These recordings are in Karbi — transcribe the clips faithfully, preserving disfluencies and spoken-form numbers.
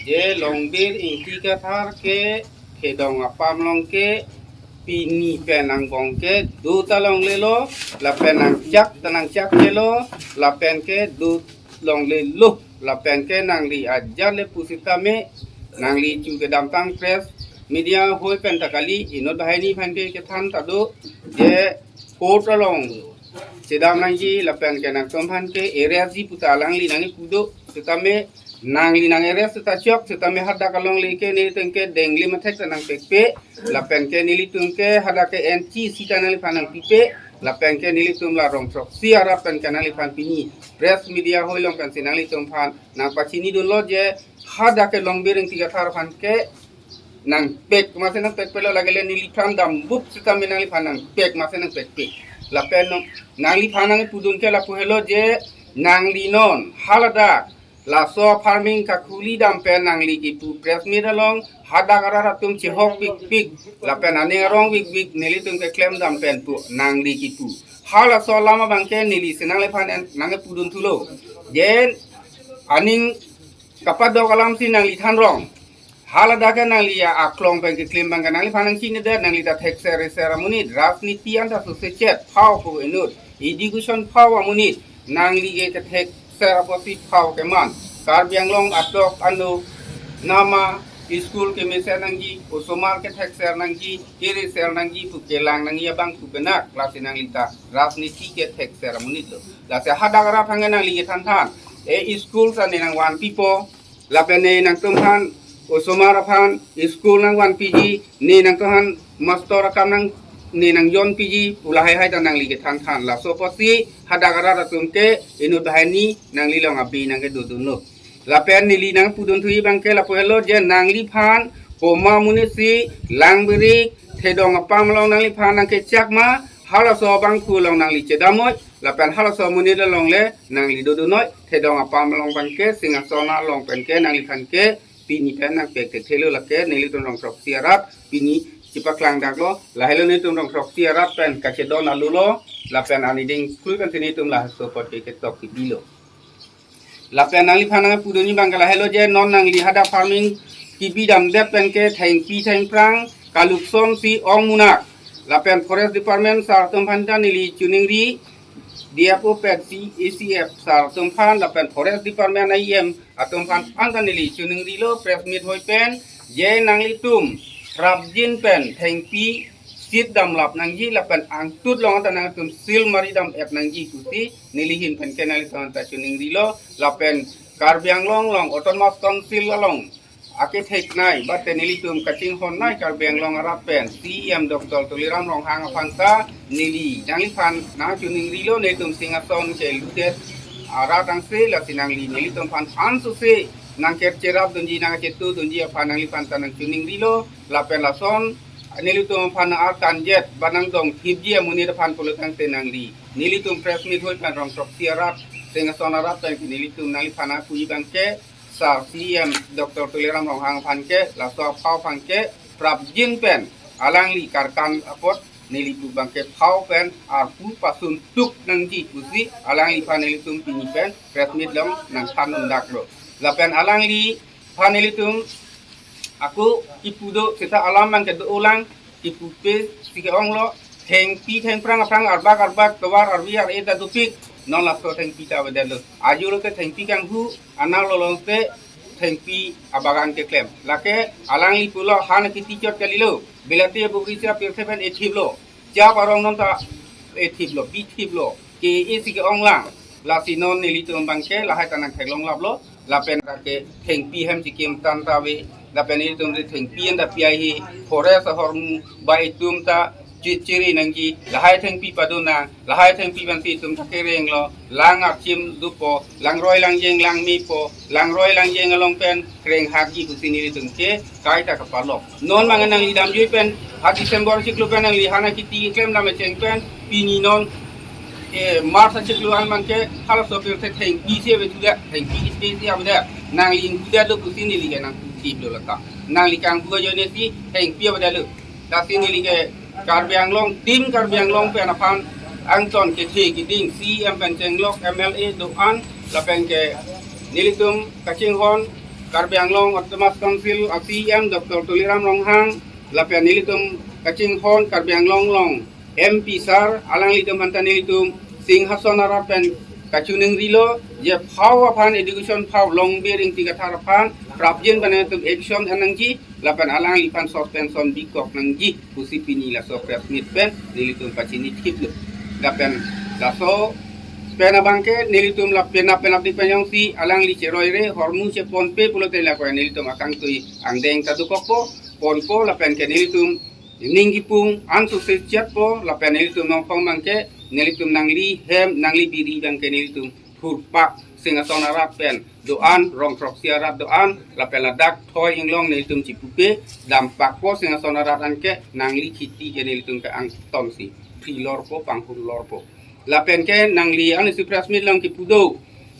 Je Longbir Ingti Kathar ke Thedong apam along ke pini pen angbong ke do ta longlelo, lapen nangchak ta nangchakchelo, lapen ke do longlelo, lapen ke nangli ajat le pusitame, nangli chu kedamtang press media hoi pen ta kali, inut banghini aphan ke kethan ta do, je court along chedam nangji, lapen ke nangtum aphan ke arrest ji pu ta alangli nangkipu do, setame nangli nang arrest ta chok, setame hadak alongle ke nelitum ke dengli mathek ta nangpekpe, lapen ke nelitum ke hadak ke N C sita nangliphan nangpipe, lapen ke nelitum la rong throksi arat pen ke nangliphan pini press media hoi along pensi nanglitum aphan nangpachini dunlo je hadak ke Longbir Ingti Kathar aphan ke nangpek, mase nangpekpelo, lake le neliphan dambup setame nangliphan nangpek, mase nangpekpe. Lapen non nangliphan nangkipu dun ke lapu helo je nangli non haladak laso farming kakhuli dam pen nangli kipu press meet along hadak arat atum chehok pikpik, lapen aning arong pikpik nelitum keklem dam pen pu nangli kipu. Halaso alam abang ke nelisi nangliphan en nangkipu dun thulo. Je aning kapadok alamsi nangli than rong. Haladak ke nangli aklong pen keklem abang ke nangliphan nangchinidet, nangli ta thekser reser amonit, rajniti anta suse chet phao pu inut, education phao amonit, nangli ke kethekser apotsi phao keman. Karbi Anglong adok ano nama school kemesen nangji, osomar kethekser nangji, kereser nangji pu kelang nangji abang pu kenak, lasi nangli ta rajniti kethekser amonit lo. Lasi hadak arat aphan ke nangli kethan than, e school ta ne nangvanpipo, lapen ne nangtum aphan osomar aphan school nangvanpiji, ne nangtum aphan master akam nang ne nangjonpiji pu lahai hai ta nangli kethan than. Laso apotsi hadak arat atum ke inut banghini nangli along abi nangkedo dunlo. Lapen neli nangkipu dun thuji abang ke lapu helo je nangliphan komat amonitsi Langbirik Thedong apam along nangliphan nangkechak ma, halaso abangphu along nangli chedamnoi, lapen halaso amonit along le nangli dodunoi, Thedong apam along abang ke Singhason along pen ke nangliphan ke pini pen nangpek thekthelo, lake nelitum rong throksi arat pini chepaklang daklo, lahelo nelitum rong throksi arat pen kachedon alu lo, lapen ani ding khui kan si nelitum laso apot ke ketok kebilo. Lapen nangliphan nangkipu dunji abang ke lahelo je non nangli hadak farming kebi damdet pen ke thengpi thengphrang kaluksonsi ong munak. Lapen Forest Department sar atum aphan ta neli choningri, D F O pen C A C F sar atum aphan, lapen Forest Department I M atum aphan anta neli choningrilo press meet hoi pen, je nanglitum prapjin pen thengpi sit damlap nangji, lapen angtut along anta nangtum seal mari dam-et nangji pusi neli ahin pen ke nanglitum anta choningrilo. Lapen Karbi Anglong along Autonomous Council along aketheknei, bate nelitum kachinghonnei Karbi Anglong arat pen C E M Doctor Tuliram Ronghang aphan ta neli nangliphan nangchoningrilo, nelitum Singhason keludet arat angse, lasi nangli nelitum aphan ansose nangkercherap dunji, nangchetu dunji aphan nangliphan ta nangchoningrilo. Lapen lason nelitum aphan nang-arkanjet ba nangdongthipji amonit aphan pulo tangte nangli nelitum press meet hoi pen rong throksi arat, Singhason arat pen nelitum nangliphan nangpuji abang ke sar C E M Doctor Tuliram Ronghang aphan ke laso aphao aphan ke prapjin pen alangli karkan apot neli pu abang ke phao pen arpu pasun tuk nangji pusi alangliphan nelitum pini pen press meet along nangthan un daklo. Lapen alangliphan nelitum ako kipu do seta alam abang ke do-olang, kipupe si ke-onglo, thengpi thengphrang aphrang arbak arbak tovar arvi ar-e ta dopik, non laso thengpi ta avedetlo. Ajo lote thengpi kanghu, anak lolong te thengpi abagan keklem. Lake alangli pulo han kiti chot kalilo, belati bukri si apirthe pen ethiplo, chap arong non ta ethiplo, bithiplo, ke-e si ke-onglang. Lasi non nelitum abang ke lahai ta nangtheklonglaplo, lapen ke thengpi hem chikim tan ta ave, lapen nelitum ri thengpi anta pi ai hi, forest ahormu ba itum ta chichiri nangji, lahai thengpi padun nang, lahai thengpi pensi itum ta kerenglo, lang archim dopo, langroi langjeng langmepo, langroi langjeng along pen kreng hakji pusi nelitum ke kaita kapalok. Non abang nangli damjui pen, ha December chiklo pen nangli han akiti klem dam echeng pen, pini non, eh, March chiklo an abang ke, halaso apirthe thengpi si avedet, thengpi isi si avedet, nangli inghudet do pusi neli ke nangthiplo lata. Nangli kanghu ajoine si thengpi avedetlo. Lasi neli ke Karbi Anglong, Team Karbi Anglong pen aphan angton kethe keding C E M pen chenglok, M L A do-an, lapen ke nelitum kachinghon Karbi Anglong Autonomous Council a C E M Doctor Tuliram Ronghang, lapen nelitum kachinghon Karbi Anglong along M P sir, alanglitum aphanta nelitum Singhason arat pen kachiningri lo, je phao aphan, education phao Longbir Ingti Kathar aphan prapjin pen nelitum action en nangji, lapen alangliphan suspension bikok nangji pusi pini laso press meet pen nelitum pachini thip lo. Lapen laso pen abangke nelitum lapen penap penapdik pen jongsi alangli cheroire hormu cheponpe pulote lako nelitum akangtui angdeng ta dokokpo, ponpo, lapen ke nelitum ning kipung an sukses chatpo, lapen nelitum nongkhong abangke nelitum nangli hem nangli biri abangke nelitum thurpak Singhason arat pen do-an, rong throksi arat do-an, lapen ladak thoi inglong nelitum chipupe, dampakpo Singhason arat anke nangli kheti ke nelitum ke angtonsi phrilorpo, panghulorpo. Lapen ke nangli anisi press meet along kipu do,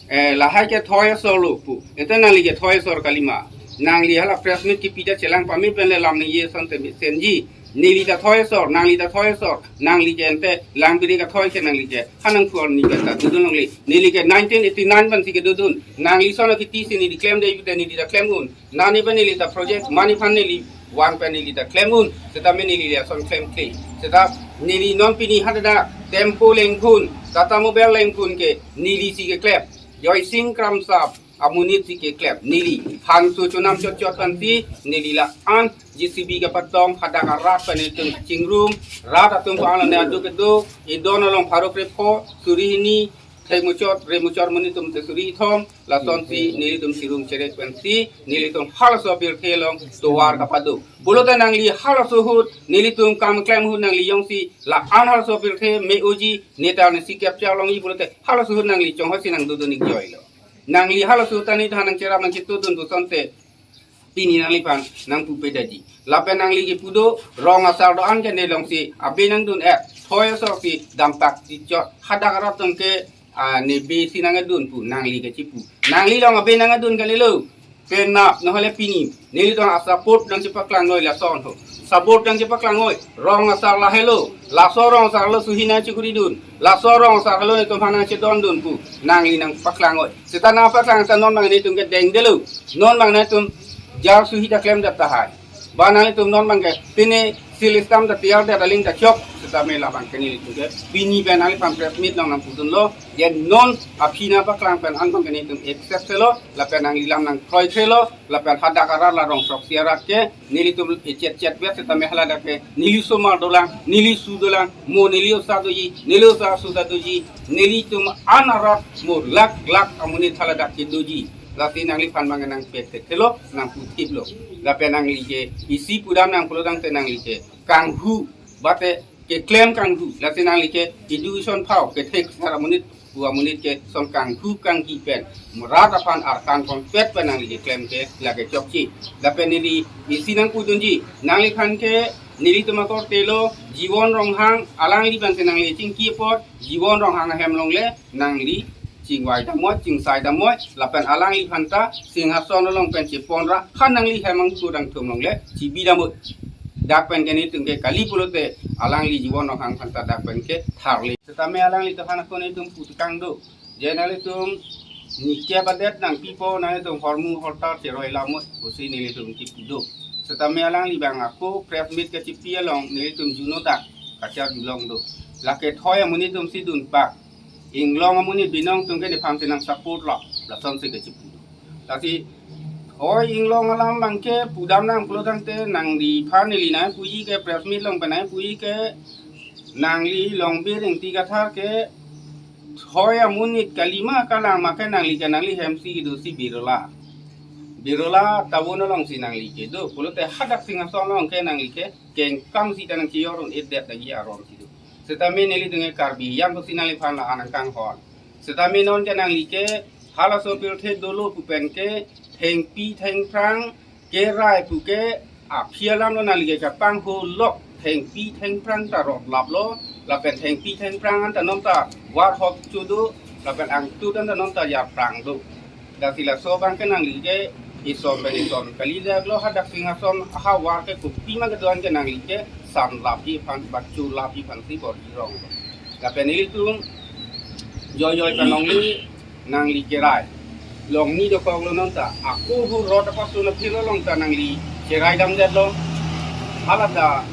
eh, lahai ke thoi asor lo pu. Ente nangli ke thoi asor kalima. Nangli hala press meet kipi ta chelang pame pen le lam ningje asonte mesenji. Neli ta thoi asor, nangli ta thoi asor, nangli ke ente langbiri kathoi ke nangli ke. Hanang phuar ni pen ta dodun longle. Neli ke nineteen eighty-nine pensi kedodun. Nangli ason akheti si neli klem de, neli ta klem un. Nani pen neli ta project, mani aphan neli van pen neli ta klem un. Setame neli lason klemkle. Seta neli non pini hadak Tempo lengphun, Tata Mobile lengphun ke neli si keklem. Joysing Kramsap amonit si keklem. Neli hanso chonam chotchot pensi neli la-an J C B kepatong hadak arat pen nelitum chingrum, rat atum ko-an lone adu kedo, idon along pharo krepho, suri hini, thek muchot, re muchot amonit atum te suri thom, lasonsi nelitum chirum cherek pensi nelitum halaso apirthe along tovar kapado. Pulote nangli halaso ahut nelitum kam klem ahut nangli jongsi la-an halaso apirthe me-oji, netar nesi capture longji pulote halaso ahut nangli chonghoi si nangdodun ik joilo. Nangli halaso ahut ta neli ta nangcherap nangchitodun pusonte pini nangliphan nangpupe daji. Lapen nangli kipu do, rong asar do-an ke ne longsi abe nangdun-et, thoi asor si dampak chichot, hadak arat atum ke, ah, ne be si nangdun pu nangli kechipu. Nangli along abe nangdun kalilo. Penap nahole pini nelitum a-support nangchepaklang noi lason ho. Support nangchepaklang noi. Rong asar lahelo. Laso rong asar lo suhi nangchekuridun. Laso rong asar lo netum aphan nangchedondun pu nangli nangpaklang noi. Seta nangpaklang ta non abang netum ke dengdelo. Non abang netum jar suhi ta klemdet tahai. Ba nanglitum non abangke pine seal stamp ta tiar det aling ta chok. Setame labang ke nelitum ke pini pen nangliphan press meet along nangpudunlo. Je non aphi nangpaklang pen an abangke nelitum accept selo, lapen nangli lam nangkroikre lo, lapen hadak arat la rong throksi arat ke nelitum echet chet bet setame haladak ke neli osomar dolang, neli oso dolang, mo neli osa doji, neli osa oso ta doji, nelitum an arat mo lakh lakh amonit haladak ke doji. Lasi nangliphan abang nangpek thelo, nangputhip lo. Lapen nangli ke isi pudam nang pulo tangte nangli ke kanghu, bate keklem kanghu. Lasi nangli ke education phao kethek sar amonit, pu amonit ke son kanghu kanghi pen, mo rat aphan arkan ponpet pen nangli keklem ke lake chokche. Lapen neli isi nangpudunji, nangliphan ke nelitum akorte lo, Jiwon Ronghang, alangli pensi nangli chingki apot, Jiwon Ronghang ahem along le nangli chingvai damnoi, chingsai damnoi, lapen alangliphan ta Singhason along pen chepon ra, han nangli hem angkur angthum along le chibi damnoi. Dak pen ke netum ke kali pulote alangli Jiwon Ronghang aphan ta dak pen ke tharle. Setame alangli ta aphan ako netum putukang do. Je nanglitum nike badet nangpipo, nanglitum hormu hortar cheroi lamut pusi nelitum kipu do. Setame alangli abang ako press meet kachipi along nelitum juno dak kacharjulong do. Lake thoi amonit atum si dunpak. Inglong amonit binong atum ke nephan si nang support lo. Lasonsi kachipu do. Lasi thoi inglong alam abangke pudam nang pulo tangte nangliphan neli nangpuji ke press meet along pen nangpuji ke nangli Longbir Ingti Kathar ke thoi amonit kalima kalang make nangli ke nangli hem si kedo si Birola. Birola town along si nangli kedo. Pulote hadak Singhason along ke nangli ke kengkam si ta nangcheyor un-edet lagi aron si do. Setame nelitum ke Karbi Anglong si nangliphan la-an nangkanghon. Setame non ke nangli ke halaso apirthe dolo pu pen ke thengpi thengphrang kerai pu ke aphi alam lo, nangli ke kapanghu lok, thengpi thengphrang ta rot lap lo, lapen thengpi thengphrang an ta non ta war hok chudo, lapen angtut an ta non ta yarphrang do. Lasi laso abangke nangli ke ison pen ison kalidet lo, hadak Singhason ahavar ke kopi ma kedo-an ke nangli ke san lapi aphan, bachu lapi aphan si bor-i rong. Lapen nelitum joijoi pen longli nangli kerai. Longni dokoklo non ta. Ako hu rot apasun aphi lo long ta nangli cherai damdetlo. Hala ta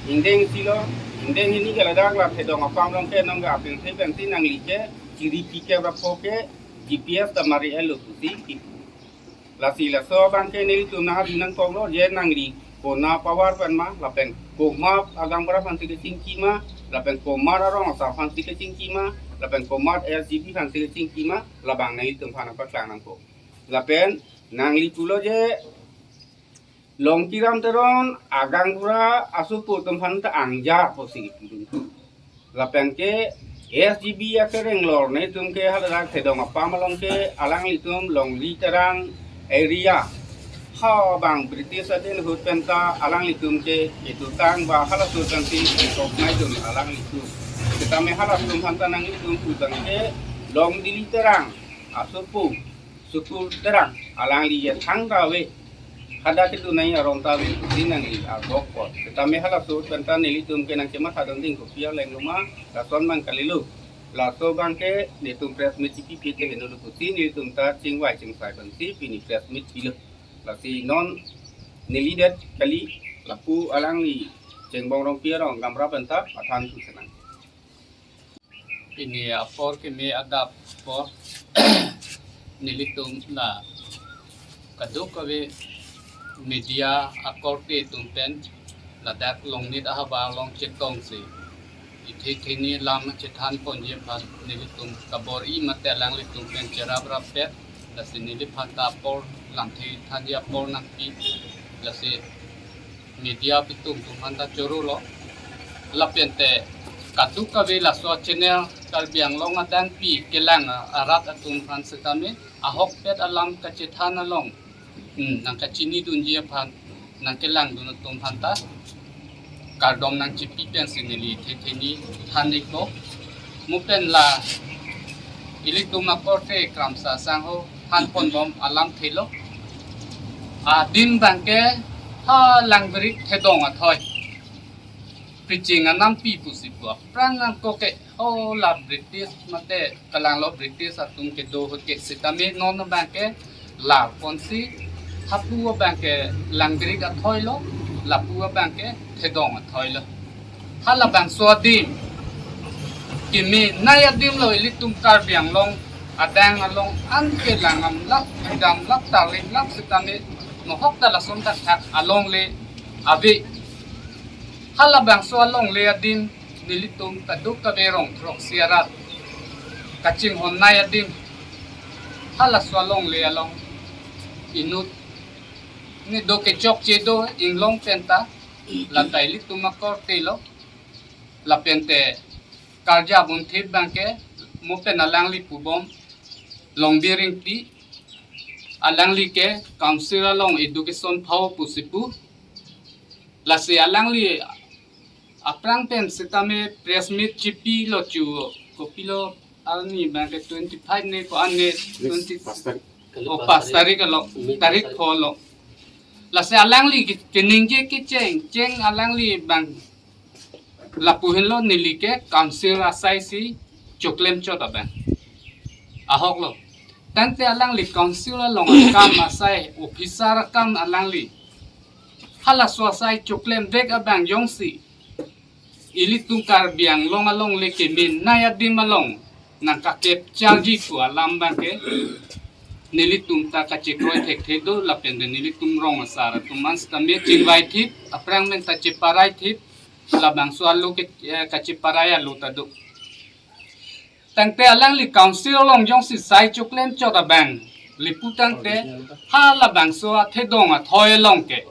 ingdeng silo, ingdeng hini ke ladak la Thedong apam along ke nong ke apeng the pensi nangli ke chiri pi ke rapho ke G P S ta mari elo pusi kipu. Lasi laso abang ke nelitum nang adi nangkoklo je nangli kona power pen ma, lapen komat agaonbura aphansi kechingki ma, lapen komat arong asar aphansi kechingki ma, lapen komat S G B aphansi kechingki ma, labang nelitum aphan paklang nangkok. Lapen nangli pulo je Longkiram Teron agaonbura asopo atum aphan ta angja pusi kipudun. Lapen ke S G B akereng lor netum ke haladak Thedong apam along ke alanglitum Longri Terang area. Ha abang British adin ahut pen ta alanglitum ke itutang ba halaso tangsi recognize dun alanglitum. Setame halatum aphan ta nanglitum pu abang ke Longdili Terang asopo Sukur Terang alangli ya thang ta ave. Hadak kedun nai arong ta ave, di nangli abok pot. Setame halaso pen ta nelitum ke nangchematha dun ding kopi aleng lo ma, lason abang kalilo. Laso abang ke netum press meet chipi pi te heno lo pusi nelitum ta chingvai chingsai pensi pini press meet pilo. Lasi non neli det kali, lapu alangli Chengbong Rongpi arong gaonbura pen ta pathan thu senang. Pini apor keme adap apor nelitum la kadokave media akorte atum pen ladak Longnit ahavar along chetongsi ithe theni lam chethan ponji aphan nelitum kabor-i mate alanglitum pen cherap rappet, lasi neliphan ta apor lamthe thanji apor nangpi, lasi media apitum atum aphan ta chorolo. Lapen te kadokave laso channel Karbi Anglong adang pi kelang arat atum aphan setame ahokpet alam kachethan along, hmm, nangkachini dunji aphan, nangkelang dun atum aphan ta kardom nangchipi pensi neli the theni than ikpo. Mo pen la ilitum akorte Kramsa Sangho than ponbom alamthe lo. Adim abang ke ha Langbirik Thedong athoi. Pichinga nampi pusi pu aphrang nangkok ke, o la British mate kalanglo British atum kedo ahut ke setame non abang ke lar ponsi hapu abang ke Langbirik athoi lo, lapu abang ke Thedong athoi lo. Halabangso adim kemenei adim lo ilitum Karbi Anglong adang along an ke langdam lap, damlap, tarlip lap setame nohok ta lason thakthak alongle ave. Halabangso alongle adim nelitum kadokave rong throksi arat kachinghonnei adim halaso alongle along inut ne do kechokche do inglong pen ta, la ta ilitum akorte lo, lapen te karja bun thip abang ke mo pen alangli pubom Longbi Ringpi, alangli ke council along education pho pusi pu. Lasi alangli aphrang pen setame press meet chipilo chu, kopilo arni abang ke twenty five ne ko-an ne twenty, pas tarik. Oh, pas tarik along, tarik pho along. Lasi alangli ke, keningje kecheng, cheng alangli abang lapu henlo neli ke council asai si choklem chot abang ahok lo. Tangte alangli council along akam asai, officer akam alangli halaso asai choklem vek abang jongsi ilitum Karbi Anglong alongle kemenei adim along nangkakep charji pu alam abang ke nelitum ta kachekroi thekthe do, lapen te nelitum rong asar atum an setame chingvai thip, aphrang pen ta cheparai thip, labangso alo ke, eh, kacheparai alo ta do. Tangte alangli council along jongsi sai choklem chot abang le pu tangte halabangso aThedong athoi along ke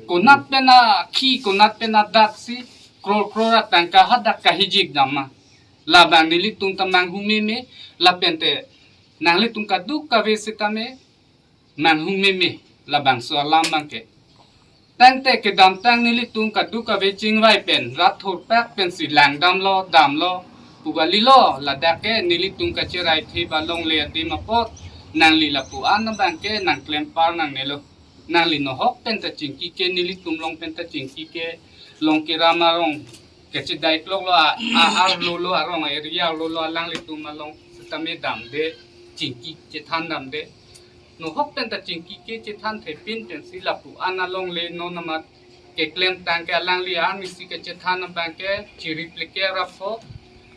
konat pen akhi, konat pen adak si kror kror atangka hadak kahijik dam ma. Labang nelitum ta manghu meme, lapen te nanglitum kadokave setame manghu meme labangso alam abang ke. Tangte kedamtang nelitum kadokave chingvai pen rat thurpak pensi langdamlo, damlo pu kalilo, ladak ke nelitum kacherai thip alongle adim apot nangli lapu an abang ke nangklem par nangnelo. Nangli nohok pen ta chingki ke, nelitum along pen ta chingki ke, Longkiram arong kachedai kloklo, a, a, arlo lo, arong area lo lo, alanglitum along setame damde, chingki chethan damde. nohok pen ta chingki kechethan thepin pensi lapu-an alongle non amat keklem tangke alangli arni si kechethan abangke chiri phlikep ra pho,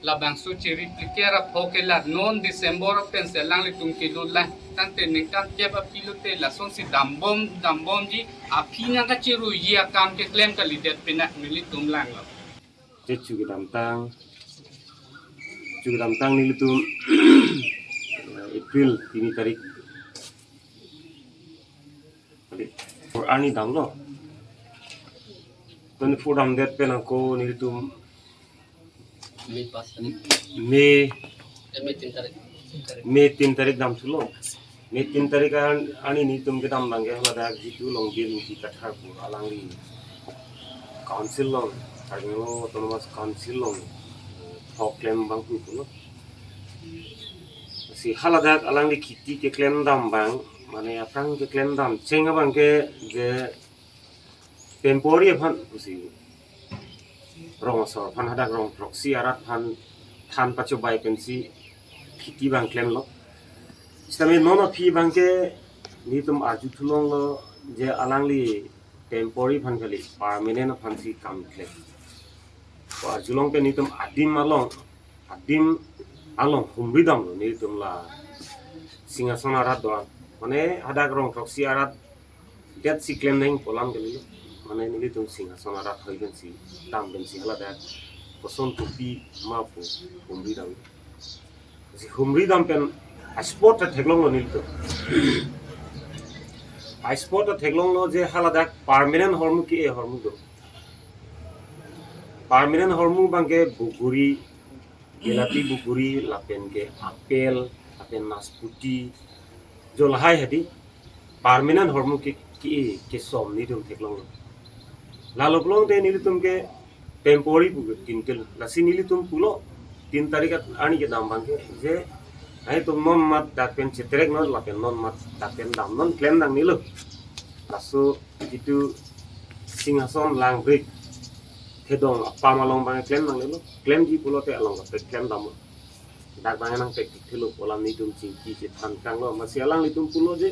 labangso chiri phlikep ra pho ke la non December pensi alanglitum kedo lang tangte ningkan kep aphi lote lasonsi dambom dambomji aphi nangkachiruji akam keklem kalidet pina nelitum langlo. Te chu kedamtang, chu kedamtang nelitum April tini tarik twenty-four arni damlo. Twenty-four damdet pen ako nelitum May pas May, eh, May tin tarik. May tin tarik damthulo. May tin tarik an-, arni nelitum kedam abangke haladak jitu Longbir Ingti Kathar pu alangli council along, Karbi Anglong Autonomous Council along, eh, thok klem abang pu pulo. Si haladak alangli kheti keklem dam abang, mane aphrang keklem dam cheng abangke je temporary aphan pusi rong asor aphan hadak rong throksi arat aphan than pachobai pensi kheti abang klemlo. Sitame non aphi abangke nelitum arju thulonglo je alangli temporary aphan kali, permanent aphansi kam klem. Ko arjulong ke nelitum adim along, adim along humri damlo nelitum la Singhason arat do-an. Mane hadak rong throksi arat detsi klem nangji pu alam kalilo. Mane nelitum Singhason arat hoi pensi dam pensi haladak koson kopi ma pu humri dam. Si humri dam pen a-spot ta theklonglo nelitum. A-spot ta theklonglo je haladak permanent ahormu ke-e ahormu do. Permanent ahormu abangke buguri, bilati buguri, lapen ke apple, lapen nasputi, jo lahai hadi permanent ahormu ke, ke, kesom nelitum theklonglo. Lalo pulote nelitum ke temporary pu ke tin tel. Lasi nelitum pulo tin tarik at arni kedam abangke je, ai tum non amat dak pen cheterek non lapen non amat dak pen dam non klem nangnelo. Laso jitu Singhason Langbrik thedong apam along abang klem nangnelo. Klemji pulote along kaprek klem dam. Dak abang nangpek thilo pu alam nelitum chingki chethan tanglo, amatsi alanglitum pulo je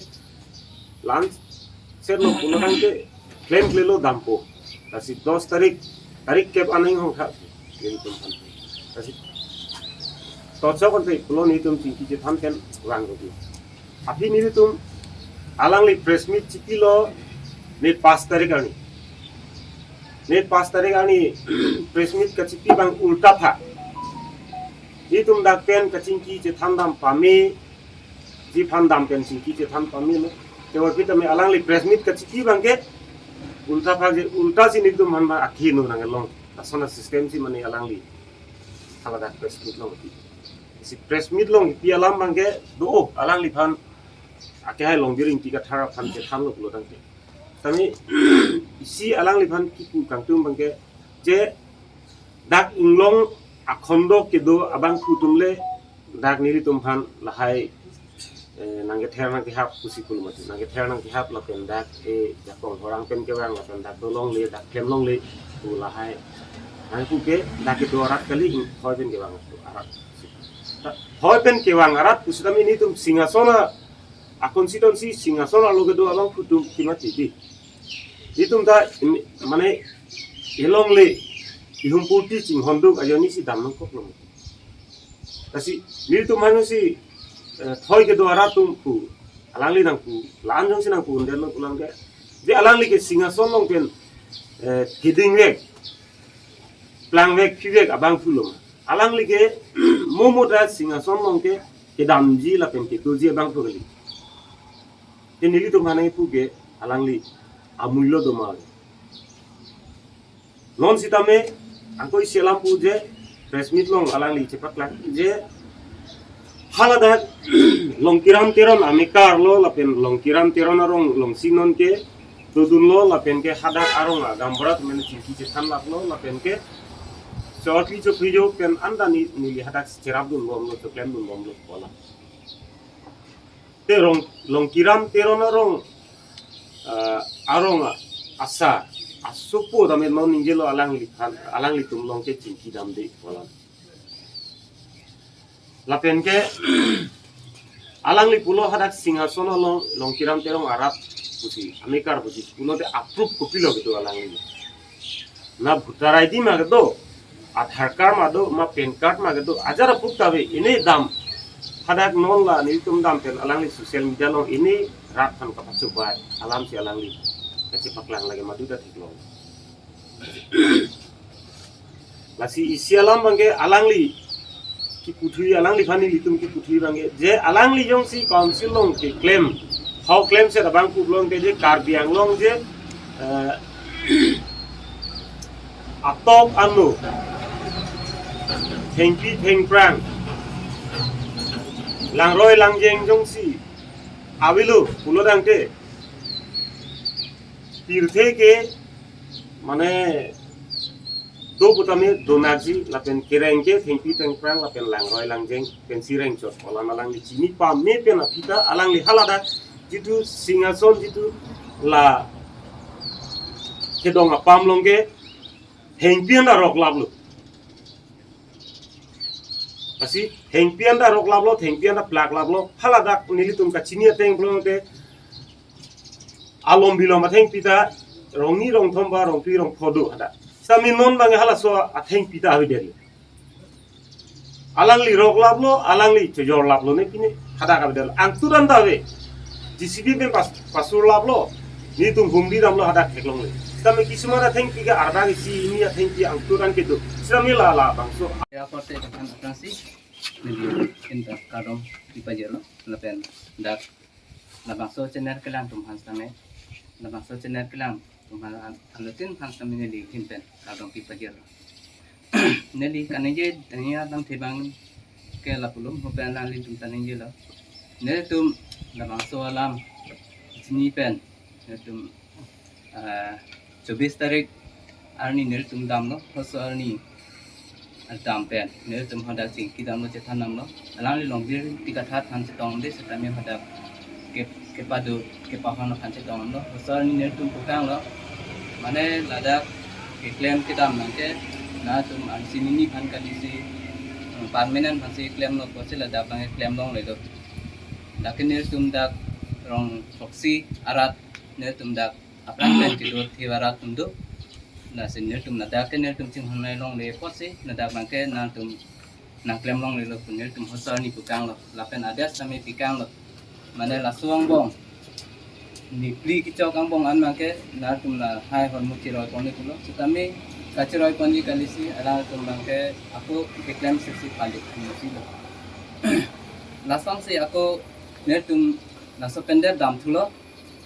la-an setlo pulo tangte klemklelo dampo. Lasi dos tarik, tarik kep aning hong kha nelitum aphan. Lasi tochok ante pulo nelitum chingki chethan pen vang kopi. Aphi nelitum alangli press meet chipilo May pas tarik arni. May pas tarik arni press meet kachipi abang ulta pha. Nelitum dak pen kachingki chethan dam pame, ji aphan dam pen chingki chethan pamelo. Tebor pi tame alangli press meet kachipi abangke ulta pha je, ulta si nelitum aphan ma akhinu nanglong. Lason asystem si mane alangli haladak press meet longpi. Si press meet longpi alam abangke do alangliphan akehai Longbir Ingti Kathar aphan chethanlo pulo tangte. Tame isi alangliphan kipu kangtung abangke je dak inglong akhondo kedo abangphu atum le dak nelitum aphan lahai, eh, nangkether nangkehap pusi pulo mati. Nangkether nangkehap lapen dak, eh, jakong horang pen kevang lapen dak dolongle, dak klemlongle pu lahai. Nangpu ke dak kedo arat kali, hoi pen kevang arat. Hoi pen kevang arat pusitame nelitum Singhason a, a-constituency Singhason arlo kedo abangphu atum kimati di. Nelitum ta in-, mane ilongle, ihumpurti chinghonduk ajoine si dam nangkoklo. Lasi nelitum aphan si, eh, thoi kedo arat atum pu, alangli nangpu, la-an jongsi nangpu undelo pulang ke. Je alangli ke Singhason along pen, eh, kedingvek, plangvek, phivek abangphu lo ma. Alangli ke momo ta Singhason along ke kedamji lapen kedoji abangphu kali. Te nelitum aphan nangpu ke alangli amullo do ma. Non sitame angkoi selam pu je press meet along alangli chepaklang je haladak Longkiram Teron amekar lo lapen Longkiram Teron arong alongsi non ke dodunlo lapen ke hadak arong agambrat men chingki chethanlaklo lapen ke chotli chopri jo pen anta ni neli hadak cherapdunbomlo, choklemdunbomlo pu alam. Te rong, Longkiram Teron arong, ah, arong a, asa, asopo tame non ningjelo alangliphan, alanglitum along ke chingki damde pu alam. Lapen ke Alangli pulo hadak Singhason along Longkiram Terong arat pusi, amekar pusi, pulote approve kopilo kedo alangli. Na voter I D ma kedo, Aadhaar card ma do, ma PAN card ma kedo, ajat approve ta ave, ini dam. Hadak non la nelitum dam pen alangli social media along ini rat aphan kapachobei alam si alangli kachepaklang lake madu ta theklong. Lasi isi alam abangke alangli kipu thuji, alangliphan nelitum kipu thuji abangke, je alangli jongsi council along keklem, hau klemset abang pulo tangte je Karbi Anglong je, eh, atok ano, thengpi thengphrang, langroi langjeng jongsi avelo pulo tangte, pirthe ke mane do putame donatji lapen kereng ke thengpi thengphrang lapen langroi langjeng pensi rengchot, alam alangli chini pame pen aphi ta alangli haladak jitu Singhason jitu la kedong apam along ke thengpi anta roklaplo. Lasi thengpi anta roklaplo, thengpi anta plaklaplo, haladak nelitum kachini ateng pulote alom bilom athengpi ta rongni rongthom ba rongphli rongpho do hadak. Sami non abang halaso athengpi ta avedetlo. Alangli roklaplo, alangli chojorlaplo ne pine hadak avedetlo. Angturan ta ave. J C B pen pas, pasurlaplo. Nelitum humri damlo hadak theklongle. Sami kisuman athengpi ke arda isi hini athengpi angturan kedo. Sami la labangso. Ya korte kan atrasi. Neli inta kardom pipajirlo. Lapen dak labangso channel kelang atum aphan sitame, labangso channel kelang atum aphan an-, anuttin aphan sitame neli ahin pen kardom pipajirlo. Neli kaningje tanya tangte abangke lapulo, hopen alanglitum ta ningjelo. Nelitum labangso alam chini pen nelitum, ah, chobis tarik arni nelitum damlo, halaso arni dam pen nelitum hadak chingki damlo, chethan damlo. Alangli Longbir Ingti Kathar aphan chetongde, sitame hadak ke, kepado kepahon aphan chetonglo. Halaso arni nelitum pukanglo. Mane ladak keklem kedam abangke nangtum ansi nini aphan kalisi, eh, permanent aphansi klemlo pusi ladak abang klem longlelo. Dak ke nelitum dak rong throksi arat nelitum dak aphrang pen kedo thir arat atum do. Lasi nelitum ladak ke nelitum chinghon nai longle pusi ladak abangke nangtum nangklem longlelo pu nelitum halaso arni pukanglo. Lapen adas sitame pikanglo. Mane laso angbong, neli phli kechok angbong an abangke nangtum lahai ahormu cheroi ponji pulo. Sitame kachiroi ponji kalisi, alangtum abangke ako keklem sisi palik pusi lo. Lasonsi ako nelitum laso pen det damthulo.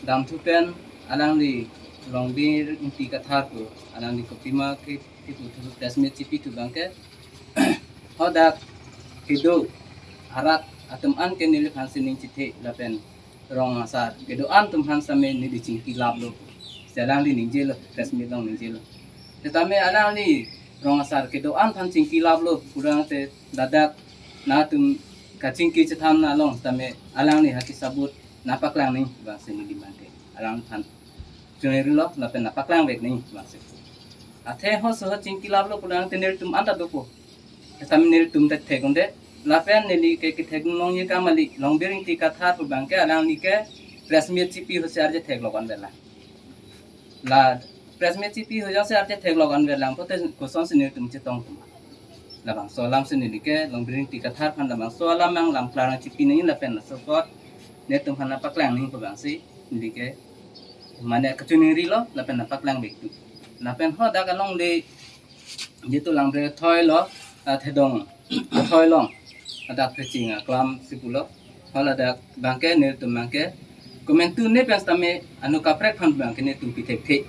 Damthu pen alangli Longbir Ingti Kathar pu alangli kopima ke, kepu thu, press meet chipi thu abangke hadak kedo arat atum an ke neliphan sining chithe lapen rong asar kedo-an atum aphan sitame neli chingkilaplo. Si alangli ningjelo, press meet along ningjelo. Sitame alangli rong asar kedo-an aphan chingkilaplo pulote ladak nangtum kachingki chethan along sitame alangli ha kesabut nangpaklang nangji abangsi neli abangke alangphan chungrilo lapen nangpaklang vek nangji abangsi. Athe halaso chingkilaplo pulote nelitum anta dopo. Sitame nelitum ta thek-un-e. Lapen neli ke kethek nong ye kamali Longbir Ingti Kathar pu abangke alangli ke press meet chipi ahut si arje theklok-an vela. La press meet chipi ahut jongsi arje theklok-an velang pulote kosonsi nelitum chetongthu ma? Labangso alamsi neli ke Longbir Ingti Kathar aphan labangso alam nang lam klarang chipi nangji lapen laso apot nelitum aphan nangpaklang nangji pu abangsi neli ke mane kachiningrilo lapen nangpaklang vek thu. Lapen hadak alongle jitu Langbre Thoi lo, ah, Thedong Thoi along hadak Pheching aklam si pulo. Haladak abangke nelitum abangke komantu ne pen sitame anu kaprek aphan abangke nelitum pi thekthe.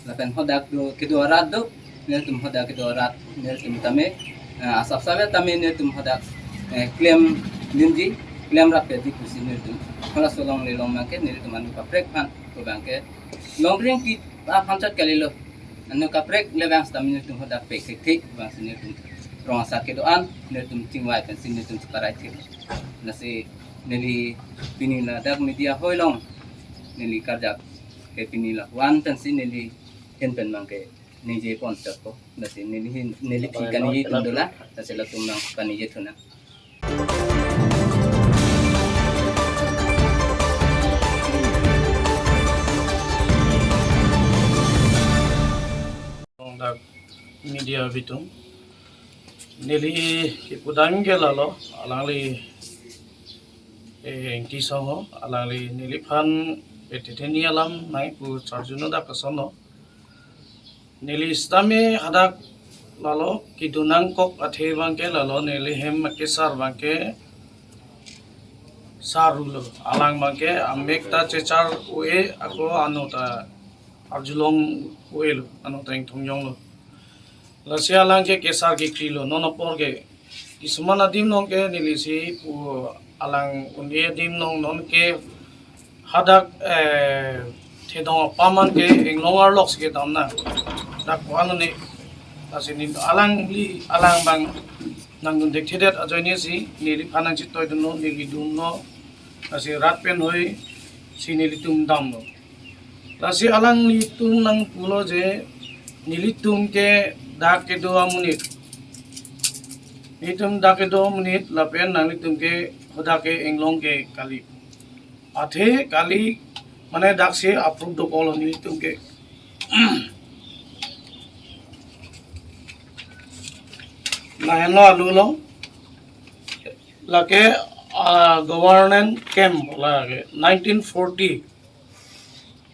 Lapen hadak do kedo arat do, nelitum hadak kedo arat nelitum tame, eh, asap save tame nelitum hadak, eh, klem limji, klem rap-etji pusi nelitum. Halaso alongle along abangke nelitum anu kaprek aphan pu abangke Longbir Ingti aphan chot kalilo. Anu kaprek le abang sitame nelitum hadak pek thekthe abangsi nelitum rong asar kedo-an nelitum chingvai pensi nelitum cheparai thek. Lasi neli pini ladak media hoi along neli karjap ke pini lapu-an pensi neli ahin pen abangke ningje pon chotpo. Lasi neli ahin, neli aphi kaningje atum dolang, lasi latum abang kaningje thunang. Dak media bitung. Neli kipudam ke lalo, alangli, eh, Ingti Song ho, alangli neliphan, eh, tetheni alam nangpu charjuno dak kasono. Neli sitame hadak lalo, kedun nangkok athe abangke lalo, neli hem akesar abangke sarulo, alang abangke amek ta chechar-e ako ano ta arjulong-e lo, ano ta ingthong jonglo. Lasi alang ke kesar kekri lo, non apor ke. Kisuman adim along ke neli si pu alang un-e adim along non ke hadak, eh, thedong apam an ke inglong arlok si kedam nang. Dak ko ano ne. Lasi ne alangli, alang abang nangdun thekthedet ajoine si neliphan nangchitoidunlo, neli dunlo. Lasi rat pen hoi si nelitum damlo. Lasi alanglitum nangpulo je nelitum ke dak kedo amonit. Nelitum dak kedo amonit lapen nanglitum ke hadak ke inglong ke kali. Athe kali mane dak si approve dokoklo nelitum ke. Lahenlo alulo. Lake, ah, government camp lake nineteen forty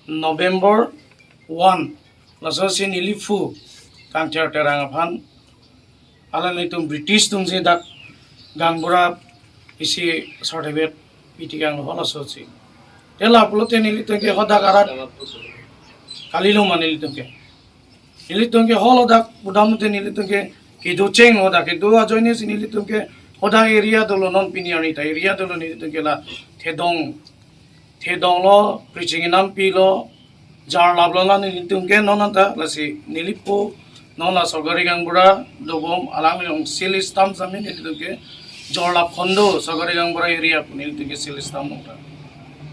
November one. Laso si neli phu Kangthir Terang aphan, alanglitum British atum si dak gaonbura isi certificate pitikanglo laso si. Te lapulote nelitum ke hadak arat kalilo ma nelitum ke. Nelitum ke holo dak pudam te nelitum ke kedo chenglo, dak kedo ajoine si nelitum ke hadak area dolo, non pini arni ta area dolo, nelitum ke la thedong, thedonglo, preaching ingnampi lo, jarlaplo la nelitum ke non anta. Lasi neli phu non la sorkari gaonbura dobom, alang along seal stamp sitame nelitum ke jarlap khondo, sorkari gaonbura area pu nelitum ke seal stamp nong ta.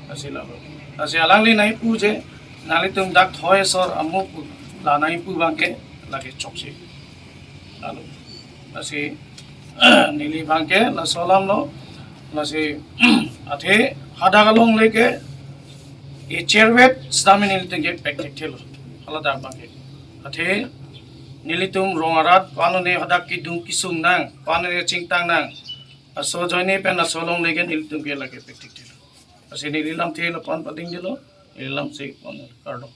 Lasi lalo. Lasi alangli nangpu je, nanglitum dak thoi asor amu pu, la nangpu abangke lake chokche. Lalo. Lasi neli abangke laso alamlo. Lasi athe hadak alongle ke e chervet sitame nelitum ke pekthekthelo. Haladak abangke. Athe nelitum rong arat, ko-an ne hadak kedun kesung nang, ko-an ne chingtang nang, laso ajoine pen laso alongle ke nelitum ke lake pekthekthelo. Lasi neli lamthe lapu-an padingdelo, neli lam si pon kardom.